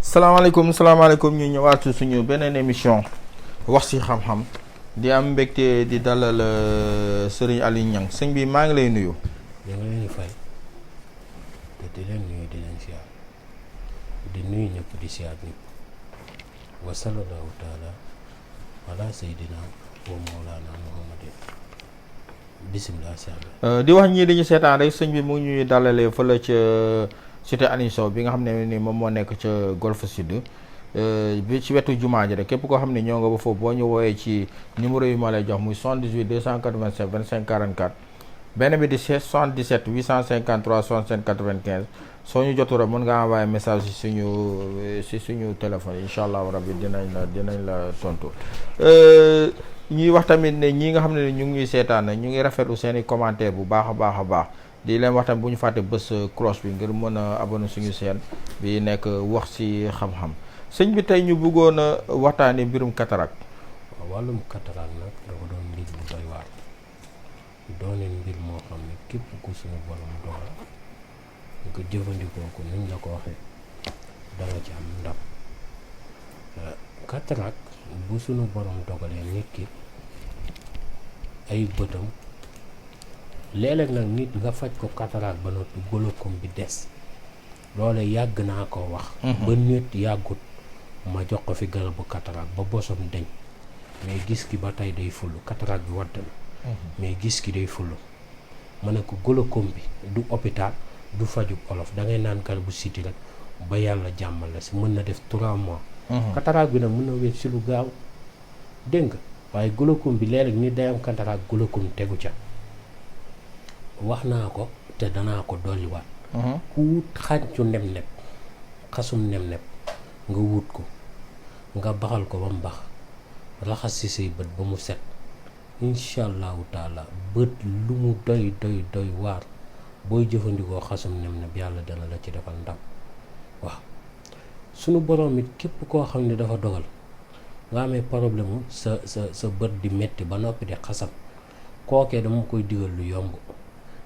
salaamaaleykum ñu ñëwaat suñu beneen émission wax ci xam-xam di am mbégte di dalal Serigne Aliou Niang sëñ bi maa ngi lay nuyu. da nga leen di fay te di leen nuyu di leen siyaar di nuyu ñëpp di siyaar ñëpp wa sallallahu taala ala sayyidina wa mawlana muhammadin bisimilah siyaar di wax ñii dañu seetaan rek sëñ bi mu ngi ñuy dalalee fële ca cité Aliou Sow bi nga xam ne ni moom moo nekk ca Golf Sud bi ci wetu jumaa ji rek képp koo xam ne ñoo nga ba foofu boo ñu woowee ci numéro yi ma lay jox muy 78 287 25 44 benn bi di 77 853 65 95 soo ñu jotu rek mën nga envoyé message si suñu téléphone incha allah rabbi dinañ la tontu ñuy wax tamit ne ñi nga xam ne ñu ngi seetaan ñu ngi rafetlu seen i commentaire bu baax a baax di leen wax tamit bu ñu fàtte bës cloche bi ngir mën a abonné suñu chaîne bi nekk wax ci xam-xam sëñ bi tey ñu bëggoon a waxtaanee mbirum cataracte. waaw wàllum cataracte nag dafa doon mbir bu doy waar doone mbir moo xam ne képp ku suñu borom dogal nga jëfandikoo ko niñ la ko waxee danga ci am ndam cataracte bu suñu borom dogalee nit ki ay bëtam léeg-léeg nag nit nga faj ko cataracte ba noppi glaucome bi des loole yàgg naa ko wax ba nit yàggut ma jox ko fi garabu cataracte ba bosom deñ mais gis ki ba tey day fullu cataracte bi wadd na mais gis ki day fullu ma ne ko glaucome bi du hôpital du faju olof da ngay naan garabu siti rek ba yàlla jàmmal la si mën na def 3 mois cataracte bi nag mën na wér si lu gaaw dégg nga waaye glaucome bi léeg-léeg nit day am cataracte glaucome tegu ca wax naa ko te danaa ko dolliwaat ku wut xàncu nem-neb xasum nem-neb nga wut ko nga baxal ko ba mu bax raxas ci say bët ba mu set incha allahu taala bët lu mu doy waar booy jëfandikoo xasum nem-neb yàlla dana la ci defal ndam waaw sunu borom it képp koo xam ne dafa dogal nga amee problème sa bët di metti ba noppi di xasam kookee dama koy digal lu yomb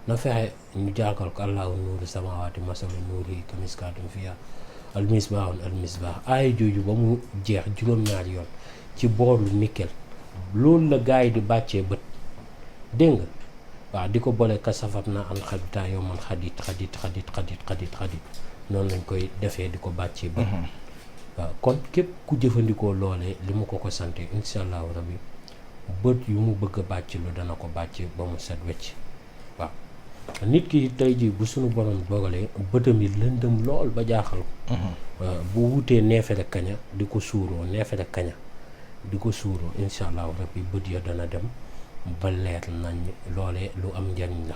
na fexe ñu jàngal ko allahu nuuru samawaati masalu nuuri kamiskaatin fiihaa almisbaahun almisbaah aaya jooju ba mu jeex juróom-ñaari yoon ci boolu nickel loolu la gars yi di bàccee bët dégg nga waaw di ko boole kasafat na an xabitaa yow man xadit noonu lañ koy defee di ko bàccee bët waaw kon képp ku jëfandikoo loolee li mu ko sante insha allahu rabbi bët yu mu bëgg a bàcc lu dana ko bàcc ba mu set wecc waaw nit ki tey jii bu suñu borom dogalee bëtam yi lëndëm lool ba jaaxal ko bu wutee neefere kaña di ko suuroo insha allahu rabbi bët ya dana dem ba leer nañ loolee lu am njariñ la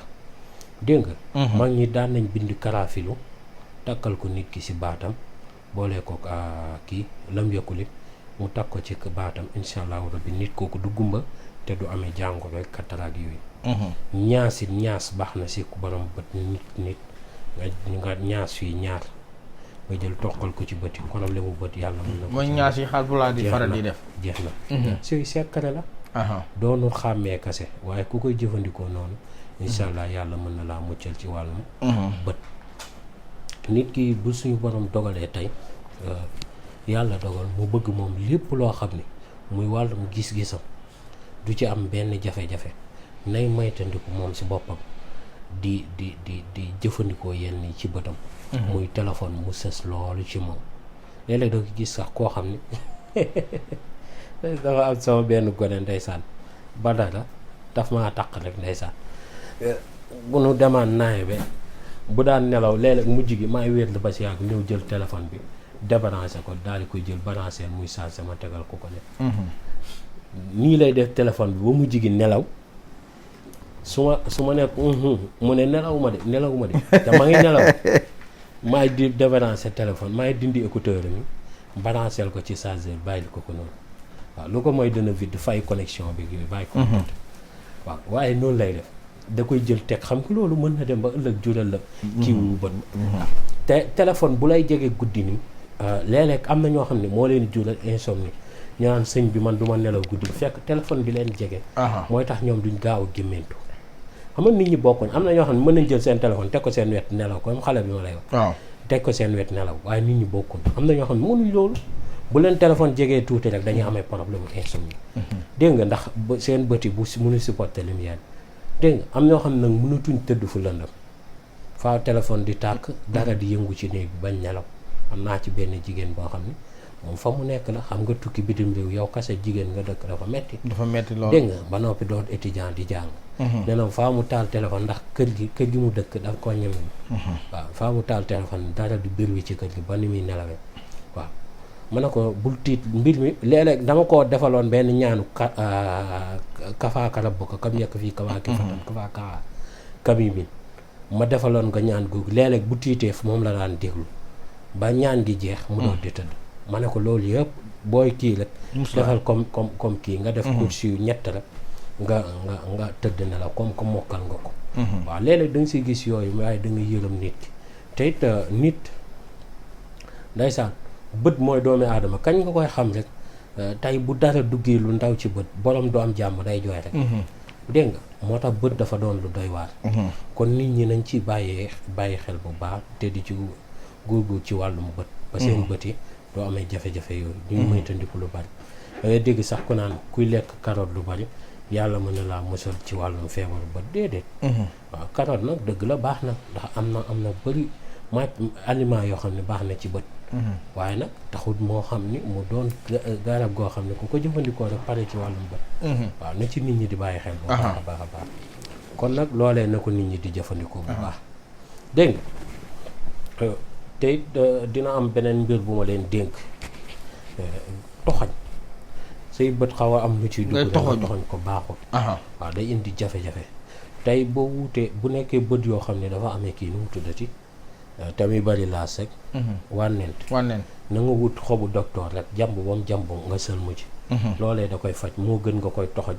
dégg nga mag ñi daan nañ bind karaafilu takkal ko nit ki ci baatam boolee ko kii lam yokkuli mu takk ko ci baatam insha allahu rabbi nit kooku du gumba te du amee jàngoro rek cataracte yooyu ñaas baax na si ku borom bët nit nga ñaas fii ñaar nga jël toqal ko ci bët yi problème mu bët yàlla mën na ko mooy ñaas yi xaal bu laa di faral di def jeex na si sekkare la doonu xàmmee kase waaye ku koy jëfandikoo noonu insha allah yàlla mën na laa muccal ci wàllum bët nit ki bu suñu borom dogalee tey yàlla dogal mu bëgg moom lépp loo xam ni muy wàllum gis-gisam du ci am benn jafe-jafe nay moytandiku moom ci boppam di jëfandikoo yenn yi ci bëtam muy téléphone mu sës loolu ci moom léeg-léeg doo ko gis sax koo xam ni dafa am sama benn gone ndeysaan ba dara daf maa taq rek ndeysaan bu nu demaan naaye be bu daan nelaw léeg-léeg mujj gi maay wéet la ba si yàgg ñëw jël téléphone bi débranché ko daal di koy jël branché muy chargé ma tegal ko ne nii lay def téléphone bi ba mujj gi nelaw su ma nekk mu ne nelawuma de te ma ngi nelaw maay di débrancher téléphone maay dindi écouteur mi brancher ko ci chargeur bàyyil ko noonu waaw lu ko mooy dana vide fay connexion bi bàyyi ko waaw waaye noonu lay def da koy jël teg xam nga loolu mën na dem ba ëllëg jural la kii wu bët te téléphone bu lay jege guddi ni léeg-léeg am na ñoo xam ne moo leen jural insomnie ñu naan sëñ bi man du ma nelaw guddi bi fekk téléphone bi leen jege mooy tax ñoom duñ gaaw a gémmentu xam nga nit ñi bokkuñ am na ñoo xam ne mën nañ jël seen téléphone teg ko seen wet nelaw comme xale bi ma lay wax teg ko seen wet nelaw waaye nit ñi bokkuñ am na ñoo xam ne mënuñ loolu bu leen téléphone jegee tuuti rek dañuy amee problème insomnie dégg nga ndax seen bëti bu mënu supporter lumière dégg nga am ñoo xam ne nag mënatuñ tëdd fu lëndëm faaw téléphone di tàkk dara di yëngu ci néeg bi bañ nelaw am naa ci benn jigéen boo xam ne moom fa mu nekk la xam nga tukki bitim réew yow kase jigéen nga dëkk dafa metti lool dégg nga ba noppi doon étudiant di jàng nee na faa mu taal téléphone ndax kër gi mu dëkk daf ko ñeme waaw faa mu taal téléphone dara di bir wi ci kër gi ba ni muy nelawee waaw ma ne ko bul tiit mbir mi léeg-léeg dama ko defaloon benn ñaanu kafaaka rabb ko kam yekk fii kawaaki fatan kafaaka kami min ma defaloon ko ñaan googu léeg-léeg bu tiitee moom la daan déglu ba ñaan gi jeex mu doon di tëdd ma ne ko loolu yëpp booy kii rek defal comme kii nga def kursi yu ñett rek nga tëdd ne la comme mokkal nga ko waaw léeg-léeg da nga siy gis yooyu waaye da nga yërëm nit ki te it nit ndeysaan bët mooy doomi aadama kañ nga koy xam rek tey bu dara duggee lu ndaw ci bët borom du am jàmm day jooy rek dégg nga moo tax bët dafa doon lu doy waar kon nit ñi nañ ci bàyyi xel bu baax te di ci góorgóorlu ci wàllum bët ba seen bët yi doo amee jafe-jafe yooyu ñu ngi moytandiku lu bari da ngay dégg sax ku naan kuy lekk carotte lu bari yàlla mën na laa musal ci wàllum feebaru bët déedéet waaw carotte nag dëgg la baax na ndax am na bëri aliment yoo xam ne baax na ci bët waaye nag taxul moo xam ni mu doon garab goo xam ne ku ko jëfandikoo rek pare ci wàllum bët waaw na ci nit ñi di bàyyi xel bu baax a baax a baax kon nag loolee na ko nit ñi di jëfandikoo bu baax dégg nga te dina am beneen mbir bu ma leen dénk toxañ say bët xaw a am lu ciy dugg toxañ ko baaxul waaw day indi jafe-jafe tey boo wuutee bu nekkee bët yoo xam ne dafa amee kii nu mu tuddati tamit bari laas rek wànnent na nga wut xobu docteur rek jàmb ba mu jàmb nga sëlmu ci loolee da koy faj moo gën nga koy toxañ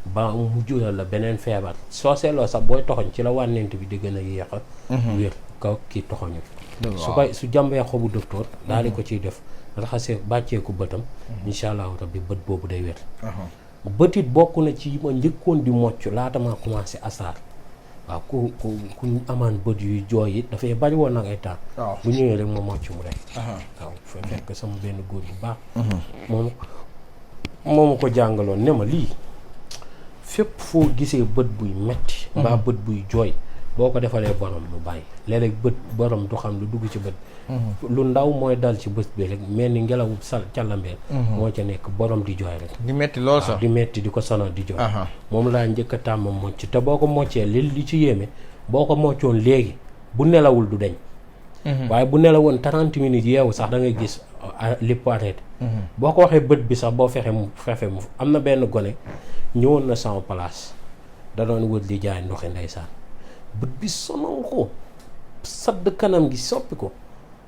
ba mu jural la beneen feebar soo seetloo sax booy toxañ ci la wànnent bi di gën a yéex a wér kaw kii toxañu su jàmbee xobu docteur daal di ko ciy def raxasee bàcceeku bëtam incha allahu rabbi bët boobu day wér bëtit bokk na ci ma njëkkoon di mocc laata maa commencé asaar waaw ku amaan bët yuy jooy it dafay bari woon nag ay temps bu ñëwee rek ma mocc mu rek waaw fa fekk sama benn góor bu baax moomu ko jàngaloon ne ma lii fépp foo gisee bët buy metti mbaa bët buy jooy boo ko defalee borom mu bàyyi léeg-léeg bët borom du xam lu dugg ci bët lu ndaw mooy dal ci bët bi rek mel ni ngelaw càllambeel moo ca nekk borom di jooy rek di metti lool sax di metti di ko sonal di jooy moom laa njëkk a tàmm mocc te boo ko moccee li ci yéeme boo ko moccoon léegi bu nelawul du deñ waaye bu nelawoon 30 minutes yeewu sax da ngay gis lépp arrêté boo ko waxee bët bi sax boo fexe mu am na benn gone ñëwoon na sama place da doon wër di jaay ndoxi ndeysaan bët bi sonal ko sadd kanam gi soppi ko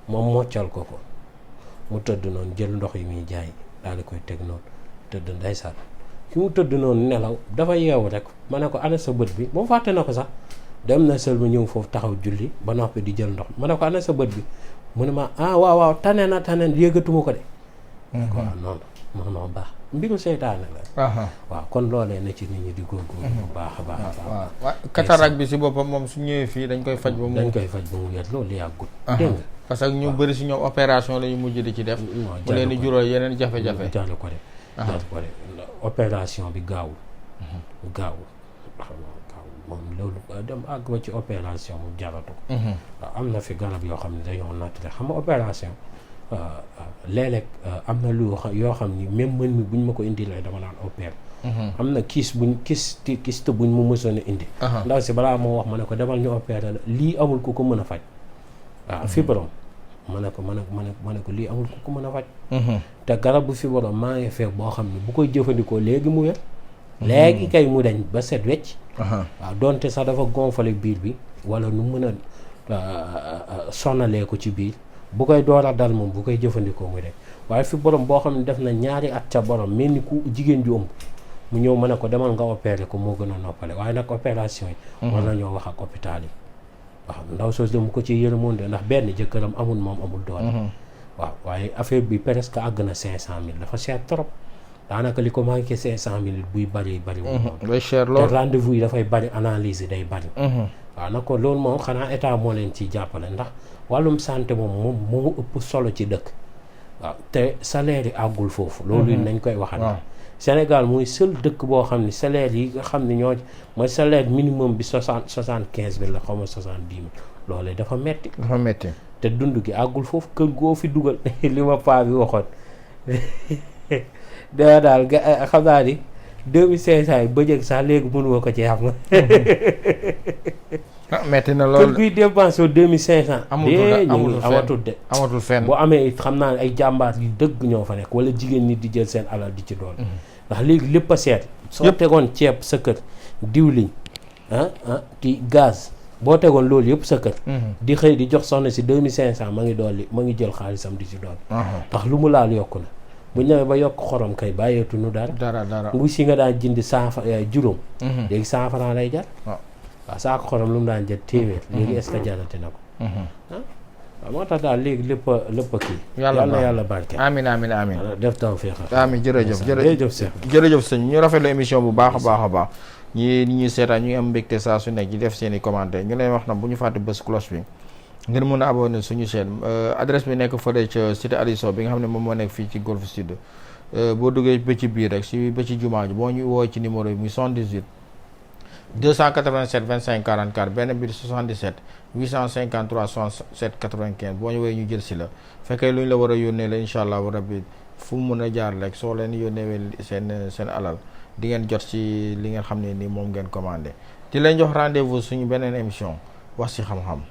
moom moccal ko mu tëdd noonu jël ndox yi muy jaay daal di koy teg noonu tëdd ndeysaan fi mu tëdd noonu nelaw dafa yeewu rek ma ne ko ana sa bët bi moom fàtte na ko sax dem na sël ma ñëw foofu taxaw julli ba noppi di jël ndox ma ne ko ana sa bët bi mu ne ma waaw tane na yëgatuma ko de waaw noonu non baax mbiru seytaane la waaw kon loolee na ci nit ñi di góorgóorlu bu baax a baax waaw cataracte bi si boppam moom su ñëwee fii dañ koy faj ba mu wér loolu yàggut dégg nga parce que ñu bëri si ñoom opération la ñu mujj di ci def mu leen di jural yeneen jafe-jafe jaru ko de opération bi gaawul moom loolu dem àgg ba ci opération mu jaratu ko waaw am na fi garab yoo xam ne dañoo nattale xam nga opération léeg-léeg am na yoo xam ni même mën mi buñ ma ko indi lay dama naan opéré am na kiis te buñ mu mësoon a indi ndaw si balaa moo wax ma ne ko demal ñu opéré la lii amul ku ko mën a faj waaw fibrome ma ne ko lii amul ku ko mën a faj te garab bu fibrome maa ngi fekk boo xam ne bu koy jëfandikoo léegi mu wér léegi kay mu dañ ba set wecc. waaw donte sax dafa gonfale biir bi wala nu mën a sonalee ko ci biir bu koy door a dal moom bu koy jëfandikoo muy rek waaye fi borom boo xam ne def na ñaari at ca borom mel ni ku jigéen ju ëmb mu ñëw mën a ko demal nga opéré ko moo gën a noppale waaye nag opération yi. war nañoo wax ak hôpital yi. waaw ndaw soos de mu ko ci yërëmoon de ndax benn jëkkëram amul moom amul doole. waaw waaye affaire bi presque àgg na 500000 dafa cher trop daanaka li ko manqué 500000 buy bari. day cher lool te rendez-vous yi dafay bari analyse yi day bari. waaw nag ko loolu moom xanaa état moo leen ciy jàppale ndax wàllum santé moom moo ëpp solo ci dëkk. waaw te salaire yi àggul foofu. loolu nañ koy waxal. Sénégal mooy seul dëkk boo xam ne salaire yi nga xam ne ñoo mooy salaire minimum bi 75 000 la xaw ma 70 000 loolee dafa metti te dund gi àggul foofu kër goo fi dugal li ma paa bi waxoon dama daal xam naa ni 2500 yi bëjëg sax léegi mënuwa ko ci am. metti na lool kër guy dépensé 2500. amatul fenn boo amee it xam naa ne ay jàmbaar yu dëgg ñoo fa nekk wala jigéen nit di jël seen alal di ci dool ndax léegi lépp a seet. soo tegoon ceeb sa kër diwliñ di gaz boo tegoon loolu yëpp sa kër. di xëy di jox soxna si 2500 ma ngi jël xaalisam di ci dool ndax lu mu laal yokku na bu ñëwee ba yokk xorom kay bàyyeetuñu dara. mbu si nga daan jënd juróom. léegi 100 francs lay jar. waaw saako xorom lu mu daan jël téeméer. léegi est-ce que jarate na ko. waaw moo tax daal léegi lépp a kii. yàlla barke. amiin def taw fii amiin jërëjëf sëñ ñu rafetlu émission bu baax a baax ñi ñuy seetaan ñu ngi am mbégte saa su nekk di def seen i commentaire ñu leen wax na bu ñu fàtte bës cloche bi ngeen mën a abonné suñu chaîne adresse bi nekk fële ca cité Aliou Sow bi nga xam ne moom moo nekk fii ci Golf Sud boo duggee ba ci biir rek si ba ci jumaa ji boo ñu woo ci numéro yi muy 78 287 25 44 benn bi 77 853 67 95 boo ñu woowee ñu jël si la fekkee lu ñu la war a yónnee la incha allah rabbi fu mu mën a jaar rek soo leen yónnee seen alal di ngeen jot ci li ngeen xam ne ni moom ngeen commandé di leen jox rendez-vous suñu beneen émission wax ci xam-xam.